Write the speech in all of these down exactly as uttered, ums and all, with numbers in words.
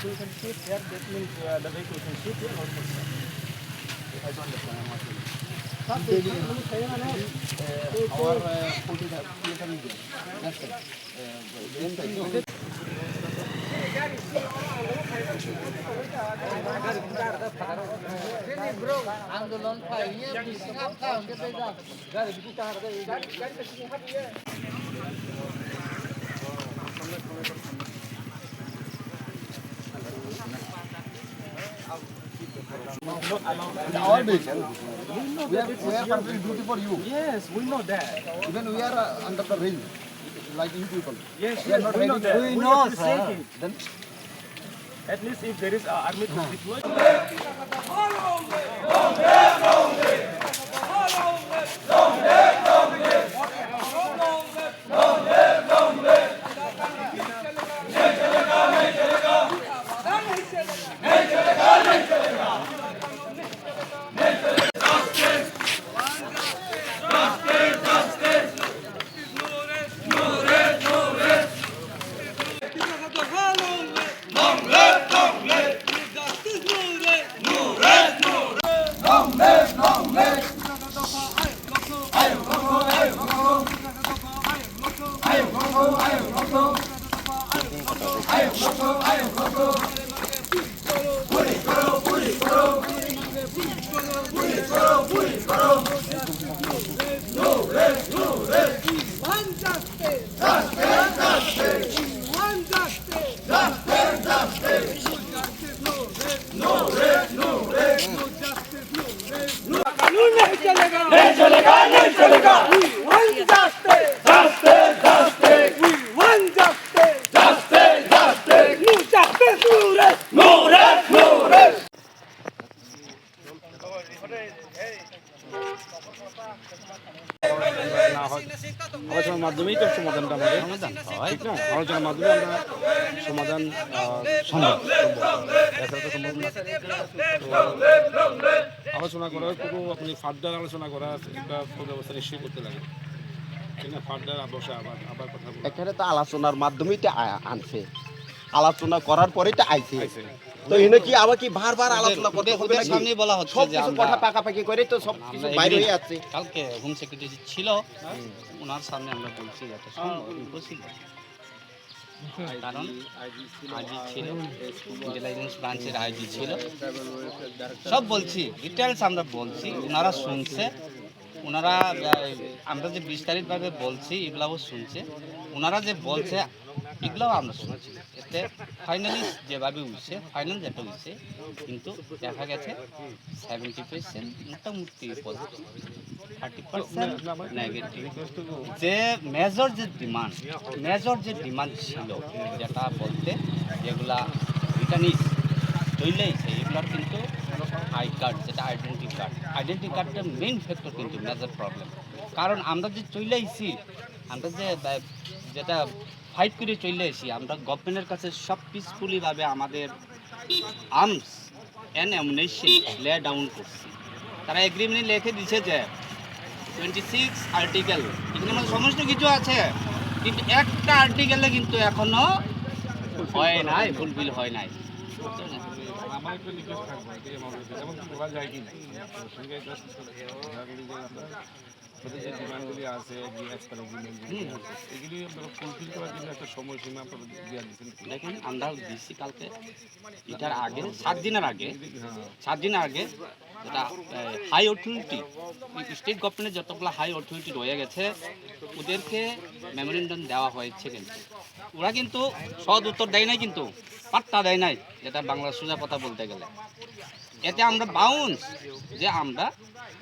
You can sit here, that means, uh, the vehicle can sit here also, sir. If I don't understand, I'm asking. Sir, they can, uh, our, uh, forty kilometer is there. That's it. Uh, the inside. आन्दोलन था, ये भी सिंगार था, उनके बेटा। All this. We are, we are performing duty for you. Yes, we know that. Even we are, uh, under the rain, like you people. Yes, we are not ready. We know that. We know, sir. Then at least if there is a army to deploy. नहीं चलेगा, नहीं चलेगा। We want justice। Justice, justice। We want justice। Justice, justice। No justice, no rest। No rest, no rest। না হয়, আলোচনার মাধ্যমেই তো সমাধানটা হবে। সমাধান হয়। ঠিক না? আলোচনার মাধ্যমে আমরা সমাধান, আহ, সম্ভব। এছাড়া তো সম্ভব না। তো আলোচনা করার কোনো, আপনি ফার্দার আলোচনা করার একটা ব্যবস্থা নিশ্চয়ই করতে লাগে। ঠিক না? ফার্দার বসে আবার, আবার কথা বলা। এখানে তো আলোচনার মাধ্যমেই তো আ-, আনছে। আলোচনা করার পরেই তো আইছে। আইছে। তো এনে কি আবার কি বারবার ওদের, আলোচনা করতে ওদের, হবে ওদের নাকি? সামনেই বলা হচ্ছে সব যে কিছু আমরা, কথা পাকাপাকি করে তো সব আমরা কিছু বাইরে হয়ে এগ্রিমেন্ট যাচ্ছে। কালকে হোম সেক্রেটারি ছিল, ওনার সামনে আমরা বলছি এটা সম্ভব, ইম্পসিবল। কারণ আইজি ছিল, ইন্টেলিজেন্স ব্রাঞ্চের আইজি ছিল, সব বলছি, ডিটেলস আমরা বলছি, ওনারা শুনছে, ওনারা, আহ, আমরা যে বিস্তারিতভাবে বলছি, এগুলাও শুনছে, ওনারা যে বলছে, এগুলাও আমরা শুনছি। এতে ফাইনালি যেভাবে হইছে, ফাইনাল যেটা হইছে, কিন্তু দেখা গেছে সেভেন্টি পার্সেন্ট মোটামুটি পজিটিভ, থার্টি পার্সেন্ট নেগেটিভ। যে মেজর যে ডিমান্ড, মেজর যে ডিমান্ড ছিল, যেটা বলতে যেগুলা রিটার্নিস চলে এসে, এগুলার কিন্তু আই কার্ড, যেটা আইডেন্টি কার্ড, আইডেন্টি কার্ডটা মেইন ফ্যাক্টর কিন্তু মেজর প্রবলেম। কারণ আমরা যে চলে আইছি, আমরা যে, আহ, যেটা ফাইট করে চলে এসেছি, আমরা গভর্নমেন্টের কাছে সব পিসফুলিভাবে আমাদের arms and ammunition lay down করছি। তারা এগ্রিমেন্টে লিখে দিছে যে টোয়েন্টি সিক্স আর্টিকেল, এখানে মানে সমস্ত কিছু আছে, কিন্তু একটা আর্টিকেলে কিন্তু এখনো হয় নাই, ফুলফিল হয় নাই। আমার একটা রিকোয়েস্ট থাকবে, এটা এমন হচ্ছে, এমন কি বলা যায় কি না? সঙ্গে just ওদের যে ডিমান্ডগুলি আছে, যে এক্সপায়ার এগ্রিমেন্টগুলি আছে, এগুলি আপনারা ফুলফিল করার জন্য একটা সময়সীমা আপনারা দিয়ে দিচ্ছেন কি? দেখুন, আমরাও দিচ্ছি কালকে, এটার আগে, সাত দিনের আগে, হ্যাঁ। সাত দিনের আগে যেটা, এ, হাই অথরিটি, স্টেট গভর্নমেন্টের যতগুলো হাই অথরিটি রয়ে গেছে, ওদেরকে মেমোরেন্ডাম দেওয়া হয়েছে, কিন্তু ওরা কিন্তু সদ উত্তর দেয় নাই, কিন্তু পাত্তা দেয় নাই, যেটা বাংলা সোজা কথা বলতে গেলে। এতে আমরা বাউন্স যে আমরা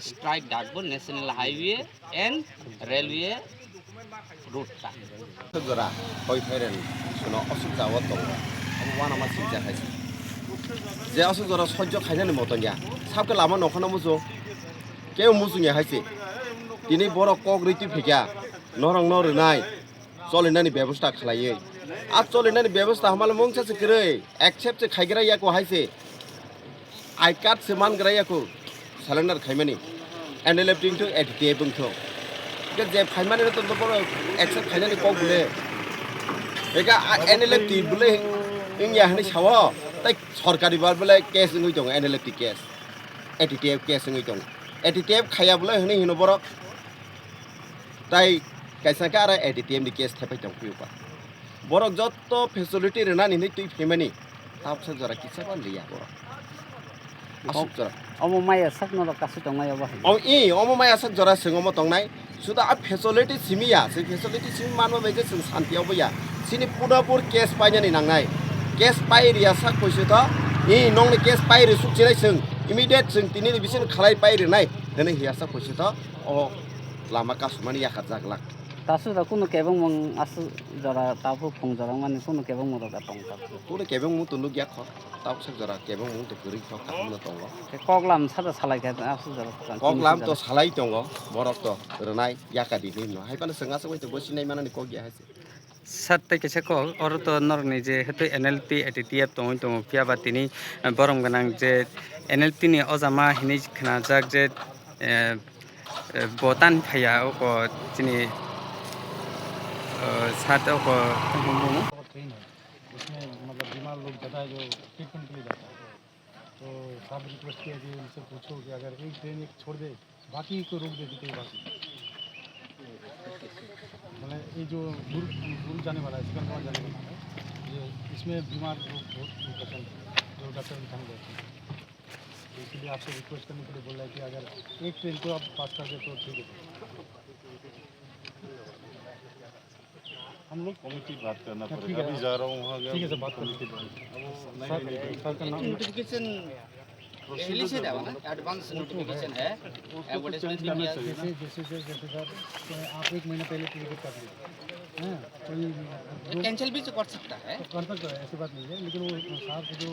স্ট্রাইক ডাকবো ন্যাশনাল হাইওয়ে এন্ড রেলওয়ে রুটটা। Jora hoi phairani suno osuk jago tongo. Abo uanama swijak hai se. Je osuk jora sojjo khainani moto ya. Sabke lama nokhano muchung. Kebo muchung ya hai se. Tini borok kok rwi twi phikya. Norok no rwnai. Cholinani bebosta khlaiwi. A cholinani bebosta hamale mungsa se kwrwi. Accept se khaigra yako hai se. I card se mangra yako. Surrender khaimani. N L F T wngthok, A D T F wngthok. Ke je phaimani no to boro accept khainani kok bole. Eka, a, N L F T bole wngya hinwi sao. Tai sorkari bal bole case wngwi tongo, N L F T case, A T T F case wngwi tongo. A T T F khaya bole hwnwi hino borok. Tai kaisa khe aro A T T F ni case thepai tong phiyokha. Borok joto facility rwnani hinwi twi phaimani, tabuksa jora kisa ba liya borok. Aswk jora. Omo maya sak norok kasu tongnai obo hai. O, i, omo maya sak jora chwng omo tongnai. Suda a facility simi ya, chwng facility simi manma bai je chwng santi obo ya. Chini pudapur case painani nangnai. Case pai riya sak poisu tho, i, nongni case pai ri suk chinai chwng. Immediate chwng tini ni bising khalai pai rinai. Hwnwi hiya sak poisu tho, o lama kasumani yakha jaglak. Tasu da kunu kebeng mung asu jora tabu phung jora mani kunu kebeng mung da tong tabu. Kunu kebeng mung tunu gyak kho. Tabuk sak jora kebeng mung to kwrwi kho, kaham no tongo. Khe kok lam sada salai kha, aswk jora kok lam to salai tongo, borok to rwnai yaka di hinwi no. Hai phano chwng aswk bai to bo sinai manani kok ya hai se. Sir, tei kaisa kok, oro to norokni je hetu N L T, A T T F tongwi tongo, phiya ba tini, eh, borom gwnang je N L T ni ojama hinwi khnajak je, eh, eh, bo tan phaiya, oko chini, eh, sat oko. उसमें मतलब बीमार लोग ज़्यादा है जो ट्रीटमेंट के लिए जाता है। तो साहब रिक्वेस्ट किया कि उनसे पूछो कि अगर एक ट्रेन एक छोड़ दे, बाकी को रोक दे, कितने बाकी। मतलब ये जो दूर, दूर जाने वाला है, सिकंदराबाद जाने वाला है, ये इसमें बीमार लोग बहुत पेशेंट है, जो डॉक्टर दिखाने गए थे। तो इसीलिए आपसे रिक्वेस्ट करने के लिए बोल रहा है कि अगर एक ट्रेन को आप पास कर दे तो ठीक है। हम लोग कमेटी बात करना हाँ, पड़ेगा। ठीक है। अभी जा रहा हूँ वहाँ गया, ठीक है सर, बात कर कमेटी बात। अब वो नहीं, सर, नहीं, नहीं। सर का नाम नोटिफिकेशन पहले से देवा ना, एडवांस नोटिफिकेशन है, वो तो एडवर्टाइजमेंट चेंज भी करना किया। चाहिए ना। जैसे, जैसे, जैसे, जैसे सर, तो आप एक महीना पहले टिकट काट लीजिए। हाँ, तो ये जो कैंसिल भी तो कर सकता है। तो कर सकता है, ऐसी बात नहीं है, लेकिन वो साहब को जो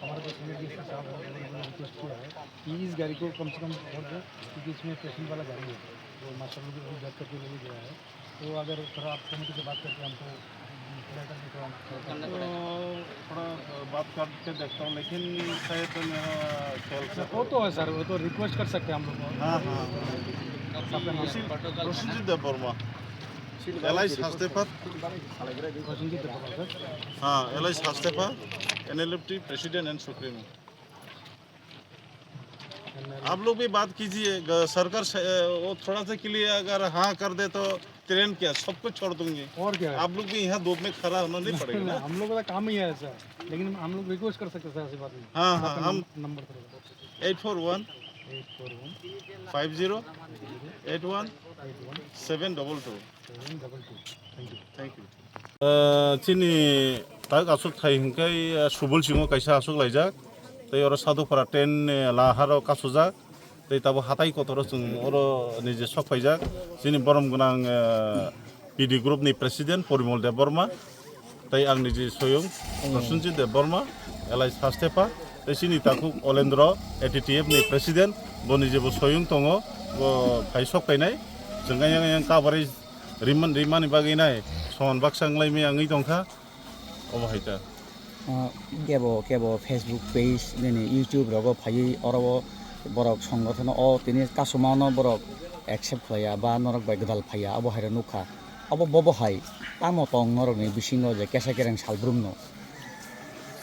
हमारे जो सीनियर डीएसपी साहब हैं, उन्होंने रिक्वेस्ट किया है कि इस गाड़ी को कम से कम छोड़ दो, क्योंकि इसमें पेशेंट वाला गाड़ी है, वो मास्टर लोग अभी दर्द करके लेके गया है। तो अगर थोड़ा आप कमेटी से बात करके हमको क्लियर कर दे तो हम तो थोड़ा बात करके देखता हूँ, लेकिन शायद तो मेरा ख्याल से वो तो है सर, वो तो रिक्वेस्ट कर सकते हैं हम लोग। हाँ, हाँ। প্রসেনজিৎ দেববর্মা, এলআই হাসদেপা। প্রসেনজিৎ দেববর্মা, স্যার। हाँ, এলআই হাসদেপা, এনএলএফটি প্রেসিডেন্ট এন্ড সুপ্রিমো। आप लोग भी बात कीजिए, ग-, सरकार से, अ, वो थोड़ा सा के लिए अगर हाँ कर दे तो ट्रेन क्या सबको छोड़ देंगे। और क्या है? आप लोग भी यहाँ धूप में खड़ा होना नहीं पड़ेगा ना। हम लोगों का काम ही है ऐसा, लेकिन हम लोग रिक्वेस्ट कर सकते हैं सर, ऐसी बात नहीं। हाँ, हाँ, आपका हम नम-, नंबर करो। Eight four one eight four one five zero eight one eight one seven double two. Seven double two. Thank you। Thank you। Eh, chini tak aswk thai hwnkhe, eh, Subul Singh o kaisa aswk laijak. Tei oro Sadhupara ten ni laharo kasujak. Tei tabuk hatai kotoro chwng oro nije sok phaijak. Chini borom gwnang, eh, P D group ni president Porimol Debbarma. Tei ang nije soyung Prosenjit Debbarma, Elai Sastepa. Tei chini takhuk Olendro, A T T F ni president, bo nije bo soyung tongo, bo phai sok phainai. Chwng ayang ayang kabarwi Riman, rimani bagwi nai soman baksa wnglaimaya wngwi tongkha, omo hai ta. Ah, kebo, kebo Facebook page, nini YouTube rogo phaiwi oro o borok songothono o tini kasumano borok accept khlaiya ba norok bai gwdal phaiya, obo hai rok nukha. Obo bobo hai tamo tong norokni bisingo je kesa kereng salbrumno?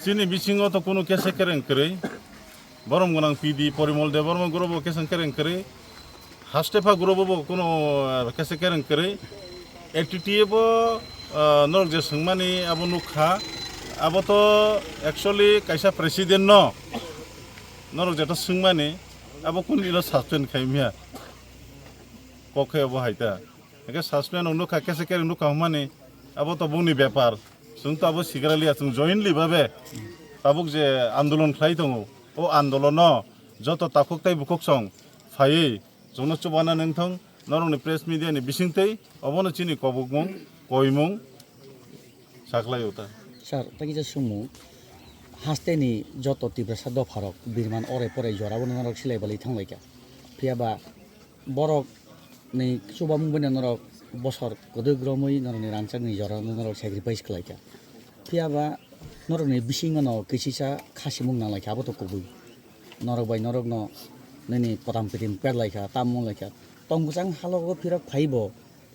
Chini bisingo to kunu kesa kereng kwrwi. Borom gwnang P D Porimol Debbarma group bo keseng kereng kwrwi, Hastepha group bo kuno, ah, keseng kereng kwrwi, A T T F bo, ah, norok je swngmani abo nukha, abo to actually kaisa president no norok jeto swngmani abo kunu ino suspend khaimya kok khe abo hai ta. Hingke suspend rok nukha, kesa kereng nukha hwnmani, abo to bongni bepar. Chwng to abo sigra liya, chwng jointly babe tabuk je andolon khlai tongo, o andolono joto takhuk tei bukhuk song phaiwi chwngno chubana nangthong, norokni press media ni bisingtwi obono chini kobokmung, koimung. Saklai o ta. Sir, tei kisa sumung, hasteni joto Tiprasa dopharok birman orai porai jorabo norok silai balai thanglaikha. Phiya ba borok ni chubamung bai norok bosor kwdwk romwi norokni rangchakni jorano norok sacrifice khlaikha. Phiya ba norokni bisingo no kisisa khasimung nanglaikha, abo to kubui. Norok bai norokno nini potam pitim perlaikha, tamung laikha. Tong kwchang halogo phirok phaibo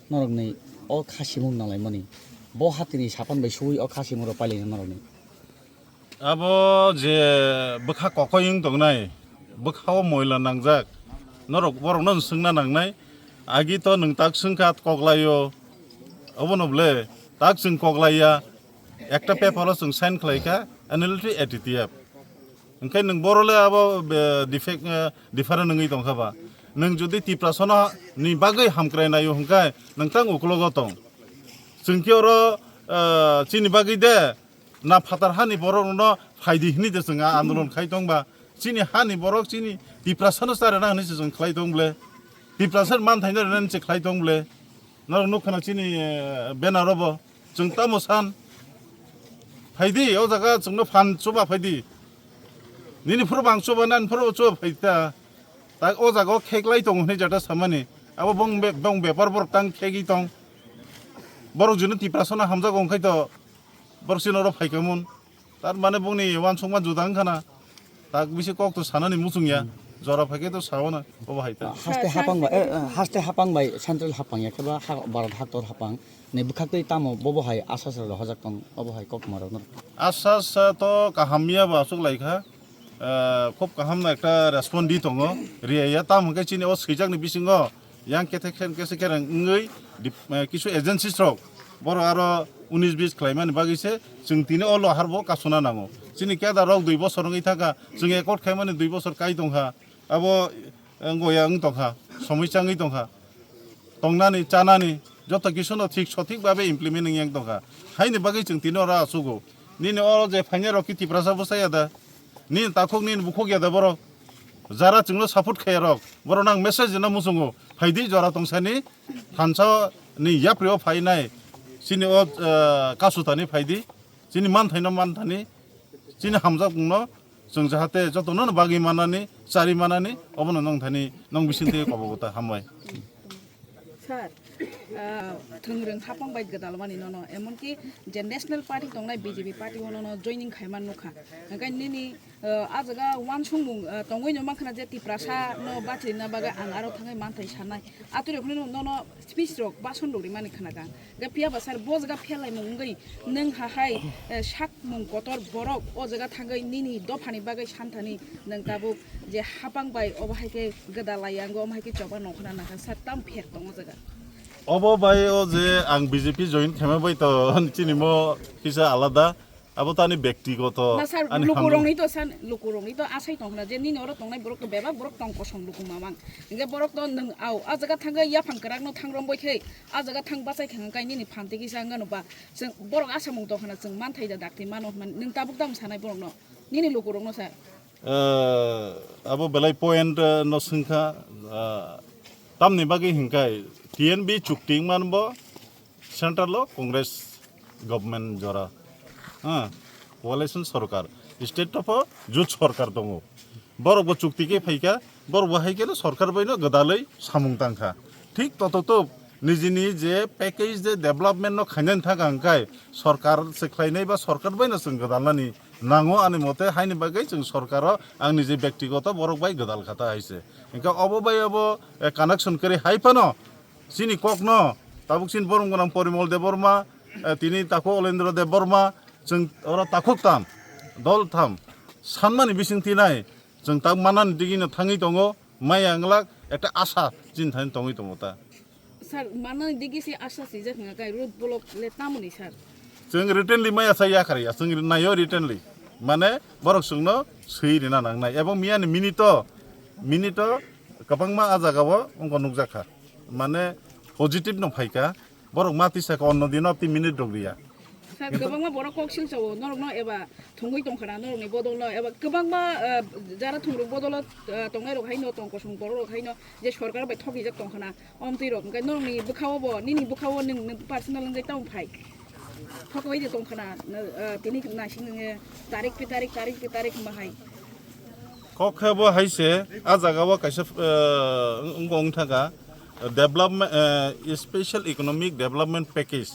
norokni o khasimung nanglaimani. Bo hatini sapan bai suwi o khasimung rok pailaina norokni. Abo je bwkha kokoi wng tongnai, bwkha o moila nangjak, norok borokno swngna nangnai. Agi to nwng tak swngkha koklaio, obono ble tak chwng koklaiya, ekta paper o chwng sign khlaikha, N L T A T T F. Hwnkhe nwng borole abo be-, defect, eh, different wngwi tongkha ba. Nwng jodi Tiprasano ni bagwi hamkrai naio hwnkhe nwng tang uklogo tong. Chwng khe oro, eh, chini bagwi de na phatar hani borok no phaidi hini de chwng a andolon khai tong ba. Chini hani borok chini Tiprasano charana hini se chwng khlai tong ble. Tiprasa manthaino rena se khlai tong ble. Norok nukha na chini, eh, banner o bo. Chwng tamo san. Phaidi, o jaga chwngno phan chuba phaidi. Nini phuru bang chuba, nani phuru chuba phaidi ta. Tak o jaga o kheklai tongo hinwi jata samani. Abo bong be-, bong bepar borok tang khegwi tong. Borok jino Tiprasano hamjago wngkhai to borok chini oro phaikamun. Tar mane bongni uansukma juda wngkha na. Tak bisi kok to sanani muchung ya. Jora phaikhe to sao na. Obo hai ta. Haste Sir, hapang bai, sir, eh, eh, haste hapang bai central hapang ya khe ba ha-, Bharat haktor hapang. Ni bwkhak twi tamo bobo hai asasra rok hojak tong, obo hai kokma rok no. Asasa to kaham ya bo aswk lai kha. Eh, khub kaham no ekta respond di tongo. Riya ya tam hwnkhe chini o swijak ni bisingo yang kete khen kese kereng wngwi dip-, eh, kisu agencies rok borok aro unis bis khlaimani bagwi se chwng tini o lohar bo kasuna nango. Chini keda rok dui bosor wngwi thangkha, chwng accord khaimani dui bosor kai tongkha. Abo, eh, wngya wng tongkha, somoi changwi tongkha. Tongnani, chanani, joto kisu no thik sothik babe implement wngya wng tongkha. Haini bagwi chwng tini oro achugo. Nini oro je phainai rok ki Tiprasa bwsa ya da? Nini takhuk nini bukhuk ya da borok? Jara chwngno support khaya rok, borok nang message rwna muchungo. Phaidi jora tongsani thansa ni yapri o phainai. Chini o, eh, kasutani phaidi. Chini manthaino manthani. Chini hamjakmungno chwng jahate jotono bagwi manani, chari manani, obono nong thani nong bisingtwi kobogo ta hambai. Sir, ah, thwngrwng hapang bai gwdalmani nono, emonki je National Party tongnai B J P party o nono joining khaiman nukha. Hwnkhe nini, ah, ah jaga uansukmung, ah, tongwi no mankha na je Tiprasa no bachirina bagwi ang aro thangwi manthai sanai. Atwrwk hwnwi nono speech rok bason rok rimani khwnakha. Hwnkhe phiya ba sir bo jaga phelaimung wngwi nwng hahai, eh, sakmung kotor borok o jaga thangwi nini dophani bagwi santhani nwng tabuk je hapang bai obo hai khe gwdalai yango omo hai khe choba nongkhorna nangkha sir tam pher tongo jaga. Obo bai o je ang B J P join khaima bai to chini mo kisa alada. Abo to ani bektigoto, Na sir, ani lukurokni to san, lukurokni to asai tongna je nini oro tongnai borok to bebak borok tong kosong luku mamang. Hingke borok to nwng au, a jaga thangke yaphang kwrak no thang rombai khe, a jaga thang bachai thang kai nini phan tigi sa wngano ba. Chwng borok asamung tongkhana chwng manthai da dakti mano hwnmani nwng tabuk tamo sanai borokno? Nini lukurokno sir. Eh, abo belai point, eh, no swngkha, eh, tamni bagwi hingkai T N B chukti wngmani bo central o Congress government jora, ha, coalition sorkar, state o pho jut sorkar tongo. Borok bo chukti khe phaikha, borok bo hai kheno sorkar bai no gwdalwi samung tangkha. Thik tototo nijini je package de development no khainani thangkha hwnkhe sorkar se khlainai ba sorkar bai no chwng gwdalnani nango ani mote, haini bagwi chwng sorkaro ang niji bektigoto borok bai gwdal kha ta hai se. Hwnkhe obo bai obo, eh, connection kwrwi hai phano chini kokno tabuk chini borong gwnang Porimol Debbarma, eh, tini takhuk Olendra Debbarma, chwng oro takhuk tam, dol tham sanmani bising tinai chwng tak manani digino thangwi tongo, maya wnglak ekta asa chini thani tongwi tongo ta. Sir, manani digi se asa swijak hwnga kai road block le tamoni sir? Chwng writtenly maya sa yakhari ya, chwng naio writtenly. Mane borok chwngno swi rina nangnai. Ebong miyani minute o, minute o kwbangma a jagao wngkha nukjakha. Mane positive no phaikha. Borok ma tisa kha onno dino tei minute rok riya. Sir, kwbangma borok kok silsa o norokno eba thwngwi tongkhana norokni bodolno eba kwbangma, eh, jara thwngrok bodolo, eh, tongnairok haino tong kosong bororok haino je sorkar bai thokjak tongkhana omtwi rok hwnkhe norokni bwkhao bo nini bwkhao nwng, nwng personal wngwi tamo phai thokbai de tongkhana, eh, tini naising nwnge tarik pi tarik, tarik pi tarik hwnba hai. Kok khe bo hai se, a jaga o kaisa, eh, wng-, wngkha kha, development, eh, special economic development package.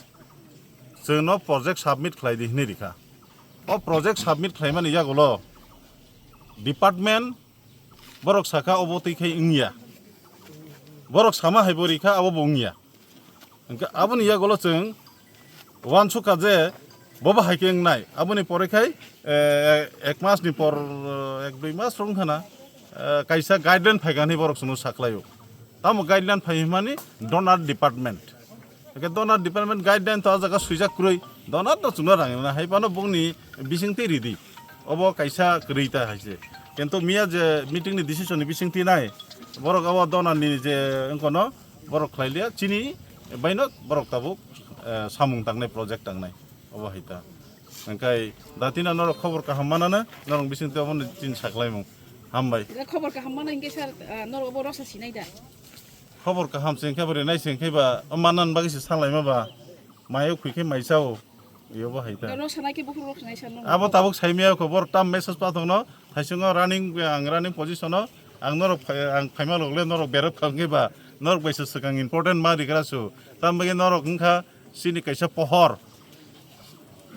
Chwngno project submit khlai di hwnwi rikha. O project submit khlaimani yagulo department borok sakha obo twi khai wngya. Borok sama hai bo rikha abo bo wngya. Hwnkhe aboni yagulo chwng uansukha je Bobo hai khe wngnai. Aboni pore khai, eh, ek mas ni por, eh, ek dui mas rwng khana, eh, kaisa guideline phai kha hinwi borok chwngno saklaio. Tamo guideline phai hwnmani donor department. Hwnkhe donor department guideline to ah jaga swijak kwrwi. Donor no chwngno rang rwna hai phano bongni bisingtwi ridi. Obo kaisa kwrwi ta hai se. Kintu miya je meeting ni decision ni bisingtwi nai, borok abo donor ni je wngkono borok khlai liya, chini baino borok tabuk, eh, samung tangnai, project tangnai. Obo hai ta. Hwnkhe datina norok khobor kaham manana, norok bisingtwi obono chini saklaimung. Hambai. Khobor kaham mana hwnkhe sir, ah, norok obo rosa sinai da? Khobor kaham se hwnkhe bo rinai se hwnkhe ba, o manna bagwi se salaima ba. Mayo khwi khe mai chao. Yobo hai ta. Rok sanai khe buphuru rok sanai sano. Abo tabuk saimaya kho, bor tam message pathokno, thaisungo running, ang running position o, ang norok phai-, ang phaima logle norok berep kha hwnkhe ba, norok bai se swkang important ma rigra su. Tam bagwi norok wngkha chini kaisa pohor.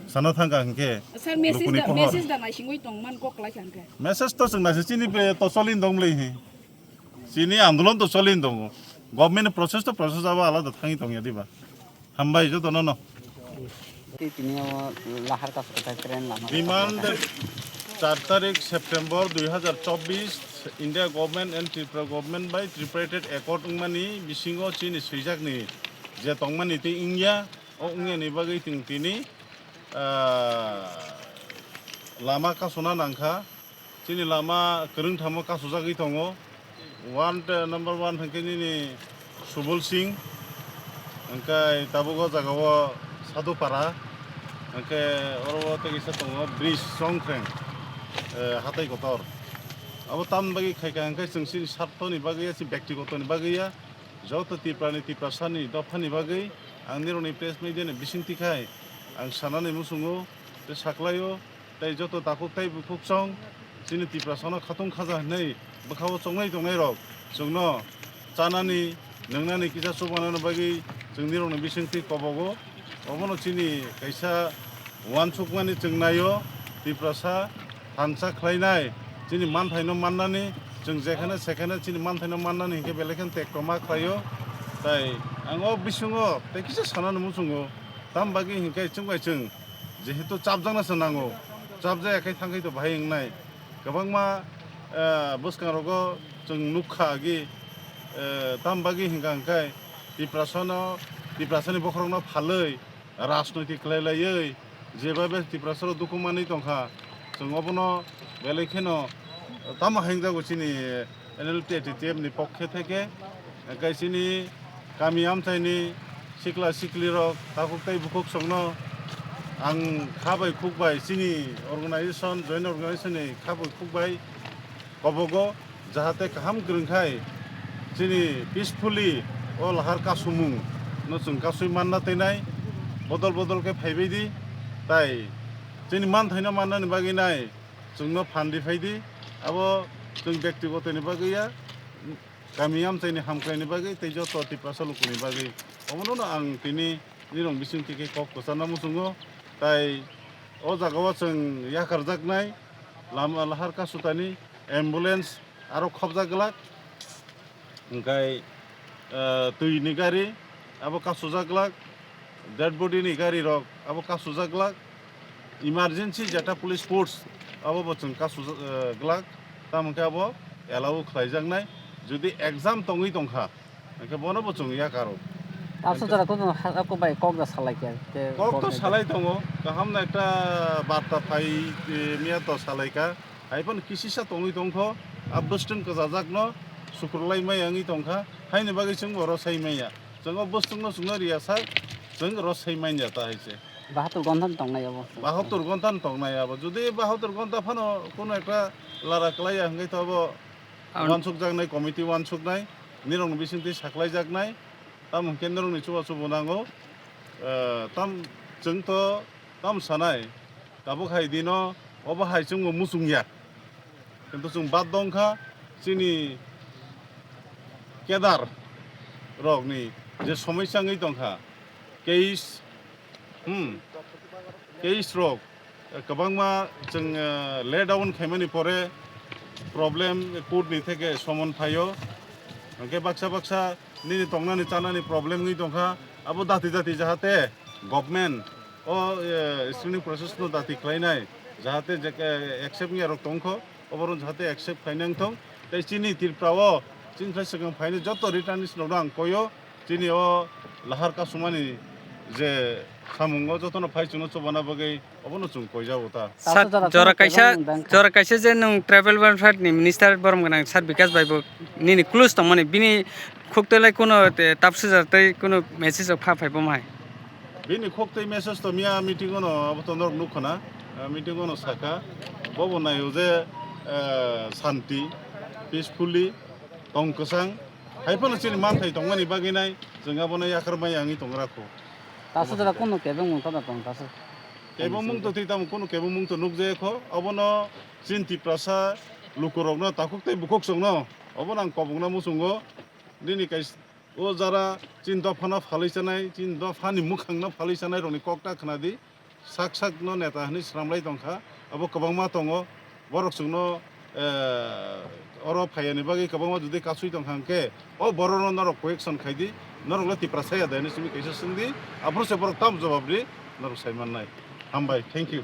Sana thangkha hwnkhe. Sir, message lukuni da, pohor. Message da naisingwi tongman kok lai kha hwnkhe. Message to chwng naising chini be to cholin dong mlei hi. Chini andolon to cholin tongo. Government ni process to process abo alada thangwi tongya diba. Hambai joto no no. Tini o lahar kasu kwthai train lama. Demand char tarik September dui hazar chobbish India government and Tripura government bai tripartite accord wngmani bisingo chini swijakni je tongmani tei wngya, o wngya ni bagwi chwng tini, ah, lama kasuna nangkha. Chini lama kwrwngthamo kasujagwi tongo. One, eh, number one hwnkhe nini Subol Singh, hwnkhe tabuk o jaga o Sadhupara, hwnkhe oro o tei kisa tongo bridge Songkhreng, eh, hatai kotor. Abo tamni bagwi khaikha hwnkhe chwng chini sarthoni bagwi ya, chini byaktigotoni bagwi ya, joto Tripura ni, Tiprasa ni dopha ni bagwi ang nirokni press media ni bisingtwi khai ang sanani muchungo tei saklaio. Tei joto takhuk tei bukhuksong chini Tiprasano khatung khaja hwnwi bwkhao chongnai tongnairok chwngno chanani, nwngnani kisa chubanani bagwi chwng nirokni bisingtwi kobogo. Obono chini kaisa uansukmani chwng naio, Tiprasa thansa khlainai, chini manthaino mannani, chwng jekhane sekhane chini manthaino mannani hinkhe belai kheno tektoma khlaio. Tai ang o bisingo tei kisa sanani muchungo, tam bagwi hinkhe chwng bai chwng jehetu chapjakna se nango, chapjaya khe thangkhai to bahai wngnai. Kwbangma, eh, bwskangrogo chwng nukha agi, eh, tam bagwi hwnkha hwnkhe Tiprasano, Tiprasani bokhorokno phalwi rajnoitik khlai laiwi jebabe Tiprasarok dukhu manwi tongkha, chwng obono belai kheno tamo hengjago chini N L T A T T F ni pokhe theke, hwnkhe chini kami amchaini sikla siklirok, takhuk tei bukhuksongno ang kha bai khuk bai chini organization, joint organization ni kha bai khuk bai kobogo, jahate kaham kwrwng khai chini peacefully o lahar kasumung no chwng kasui manna tei nai bodol bodol khe phaibai di, tai chini manthaino mannani bagwi nai chwngno phan ri phai di, abo chwng byaktigotoni bagwi ya, kami amchaini hamkraini bagwi tei joto Tiprasa lukuni bagwi. Omono no ang tini nirok bisingtwi khe kok kwcharna muchungo, tai o jagao chwng yakarjaknai lama lahar kasutani ambulance aro khopjak glak, hwnkhe, eh, twini gari abo kasujak glak, dead body ni gari rok abo kasujak glak, emergency jeta police force abo bo chwng kasujak, eh, glak, tamo hwnkhe abo allow khlaijaknai, jodi exam tongwi tongkha, hwnkhe bono bo chwng yakaro. Aswk jora to ha, ako bai kok da salai khe, te kok to kok salai tongo, kaham na ekta barta phai, eh, miya to salai kha. Hai phano kisisa tongwi tongkho, a bwswtwng kwchajakno sukurlai maya wngwi tongkha, haini bagwi chwng bo rwsai manya. Chwng o bwswtwngno chwngno riya sak, chwng rwsai manya ta hai se. Bahatur gonthano tongnai abo. Bahatur gonthano tongnai abo. Jodi bahatur gontha phano kuno ekta lara kwlaiya hwnkhe to abo Ang wansukjaknai, committee wansuknai, nirokni bisingtwi saklaijaknai, tamo hwnkhe nirokni chubachu bo nango. Eh, tam, chwng to tam sanai, tabuk hai dino obo hai chwngbo muchungya. Kintu chwng bad dongkha chini kedar rokni je somosya wngwi tongkha, case, hmm, case rok, eh, kwbangma chwng, eh, let down khaimani pore problem court ni theke summon phaio. Hwnkhe baksa baksa nini tongnani chanani problem wngwi tongkha, abo dati dati jahate government O, eh, screening process no dati khlainai, jahate je, eh, accept wngya rok tongkho, oborok jahate accept khlainai wngthong. Tei chini Tripura o, chini thai swkang phainai joto returnees rok no ang koyo, chini o lahar kasumani je samungo jotono phai chwngno chubana bagwi obono chwng koijago ta. Sir, Taso jora jora chwng kaisa, kebeng dang kha. Jora kaisa je nwng tribal welfare ni minister borom gwnang sir Bikash bai bo nini close tongmani bini khuk tei lai kuno te tapsujar tei kuno message rok pha phai bo mai. Bini khuk tei message to miya meeting ono abo to norok nuk khana, ah, meeting ono saka, bobo naio je, eh, santi, peacefully, tong kwchang, hai phano chini manthai tongmani bagwi nai, chwng abono yakarmai yangwi tongra kho. Taso jora kuno kebeng mung tong tong taso. Kebeng mung to twi tamo kuno kebeng mung to nuk jaya kho, abono chini Tiprasa lukurokno takhuk tei bukhuk chwngno, obono ang kobokna muchungo, nini kais-, O jara chini dophano phalwi chanai, chini dophani mwkhangno phalwi chanai rokni kok ta khna di. Sak sakno neta hwnwi swnamlai tong kha, abo kwbangma tongo. Borok chwngno, eh, oro phaiyani bagwi kwbangma jodi kasui tong kha hwnkhe, o borokno norok question khai di, norokle Tiprasa ya de hwnwi simi kaisa swng di, aphuru se borok tamo jawab ri, norok sai mannai. Hambai, thank you.